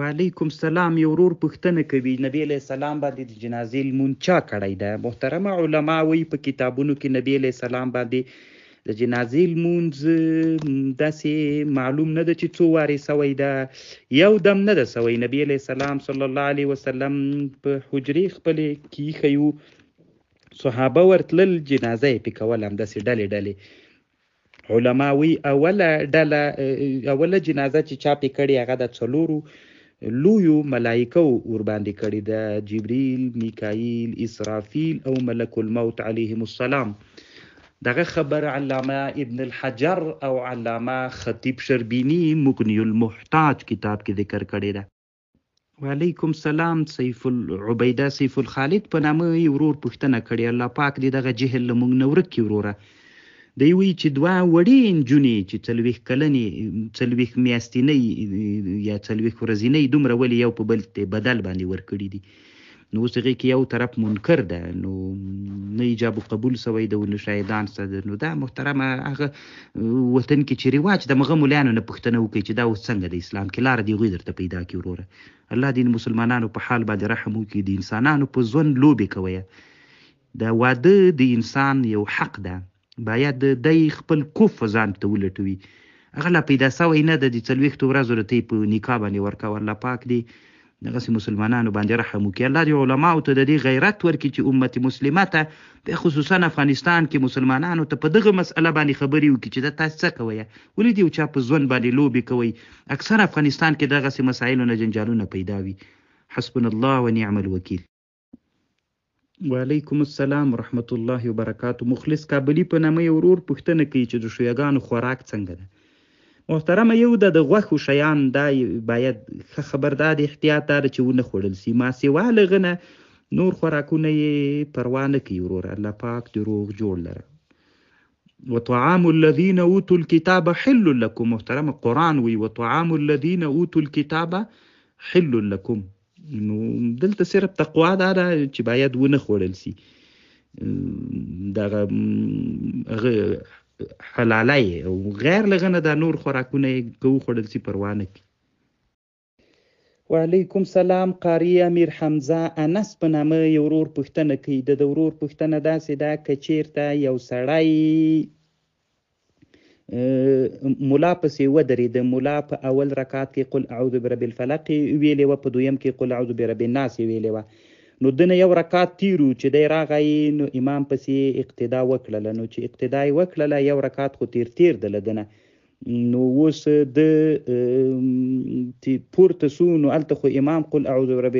وعلیکم سلام یو ورور پوښتنه کوي نبی علیه السلام باندې د جنازې لمونځ چا کړی ده؟ محترمه علما وایي په کتابونو کې نبی علیه السلام باندې د جنازې لمونځ داسې معلوم نه ده چې څو وارې سوی ده، یو دم نه ده سوی. نبی علیه السلام صلی الله علیه وسلم په حجرې خپلې کې ایښی و، صحابه ورتلل جنازه یې پې کوله، همداسې ډلې ډلې. علما وی اوله ډله اوله جنازه چې چا پې کړې هغه د څلورو لویو ملائکو ورباندې کړې ده، جبریل، میکائیل، اسرافیل او ملک الموت علیهم السلام. دغه خبر علامه ابن الحجر او علامه خطیب شربینی مغنی المحتاج کتاب کې ذکر کړې ده. وعلیکم سلام سیف العبیده سیف الخالد په نامه یې ورور پوښتنه کړې، الله پاک دې دغه جهل له موږ نه ورک کړي. وروره دی وایي چې دوه وړې نجونې چې 40 کلنې 40 میاشتینۍ یا 40 ورځینۍ دومره ولې یو په بل ته بدل باندې ورکړي دي، نو اوس هغې کې یو طرف منکر ده، نو نه ایجاب و قبول سوی ده او نه شاهدان سته ده. نو دا محترمه هغه وطن کې چې رواج د مغه مولانو نه پوښتنه وکړي چې دا اوس څنګه د اسلام کې لاره دی هغوی درته پیدا کړي. وروره الله دې مسلمانانو په حال باندې رحم وکړي، د انسانانو په ژوند لوبې کوي. د واده د انسان یو حق ده، باید دی خپل کوف ځان ته ولټوي. هغه لا پیدا سوی نه ده، د 40 ورځو ته په نکاح باندې ورکوه. الله پاک دې دغسې مسلمانانو باندې رحم وکړي. الله دې علماو ته د دې غیرت ورکړي چې امت مسلمه ته خصوصا افغانستان کې مسلمانانو ته په دغه مسئله باندې خبرې وکړي چې دا تاسو څه کوئ، ولې دې یو چا په ژوند باندې لوبې کوئ. اکثر افغانستان کې دغسې مسایلو نه جنجالونه پیدا وي. حسبنا الله ونعم الوکیل. وعلیکم السلام ورحمت الله وبرکاتو. مخلص کابلی په نامه یو ورور پوښتنه کوي چې د شیعهګانو خوراک څنګه ده. محترمه یو د غوښو شیان دا باید ښه خبر دا د احتیاط دا چې ونه خوړل سي، ما سوا له هغه نه نور خوراکونه یې پروا نه کوي. وروره الله پاک دې روغ جوړ لره. وطعام الذین اوتوا الکتاب حل لکم. محترمه قرآن وی وطعام الذین اوتوا الکتاب حل لکم. نو دلته صرف تقوا دا ده چې باید ونه خوړل سي، دغه هغه حلاله یې او غیر له هغه نه دا نور خوراکونه یې که وخوړل سي پروا نه کوي. وعلیکم سلام. قاری امیر حمزه انس په نامه یو ورور پوښتنه کوي. د ده ورور پوښتنه داسې ده که چیرته یو سړی ملا پسې ودرېده، ملا په اول رکعت کې قل اعوذ برب الفلق ویلې وه، په دویم کې قل اعوذ برب الناس ویلې وه، نو دنه یو رکعت تیر و چې دی راغی نو امام پسې اقتدا وکړله، نو چې اقتدا یې وکړله یو رکعت خو تیر تیر ده له دنه، نو اوس د چې پورته سو نو هلته خو امام قل اعوذ برب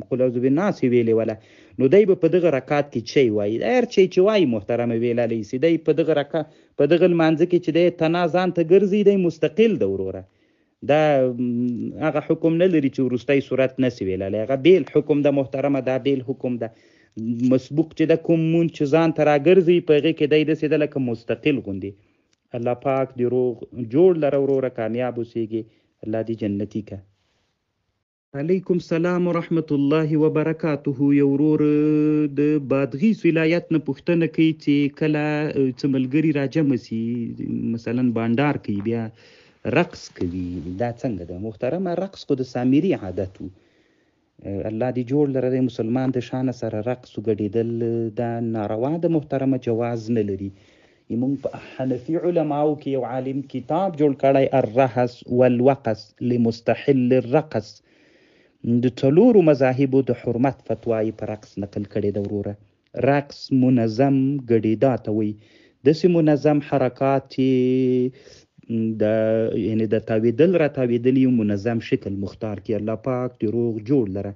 قل اعوذ بالناس ویلې وله، نو دی به په دغه رکعت کې چی وایي؟ هر چی چې وایي محترمه ویلالی سي. دی په دغه رکعت په دغه لمانځه کې چې دی تنا ځان ته ګرځي دی مستقل ده وروره، دا هغه حکم نه لري چې وروستی صورت نه سي ویلالی، هغه بېل حکم ده محترمه، دا بېل حکم ده. مسبوق چې ده کوم مونځ چې ځان ته راګرځي په هغې کې دی داسې ده لکه مستقل غوندې. الله پاک دې روغ جوړ لره وروره، کامیاب اوسېږي، الله دې جنتي که. علیکم سلام ورحمت الله وبرکاته. یو ورور د بادغیس ولایت نه پوښتنه کوي چې کله څه ملګري راجمع سي مثلا بانډار کوي بیا رقص کوي، دا څنګه ده؟ محترمه رقص خو د سامري عادت و، الله دې جوړ لره دی مسلمان د شانه سره رقص وګډېدل دا ناروا ده محترمه، جواز نه لري. موږ په حنفي علماو کې یو عالم کتاب جوړ کړی الرهس والوقس لمستحل الرقص، د څلورو مذاهبو د حرمت فتوا یې په رقص نقل کړې ده. وروره رقص منظم ګډېدا ته وایي، داسې منظم حرکات چې د یعنې د تاوېدل را تاوېدل یو منظم شکل مختار کړي. الله پاک دې روغ جوړ لره.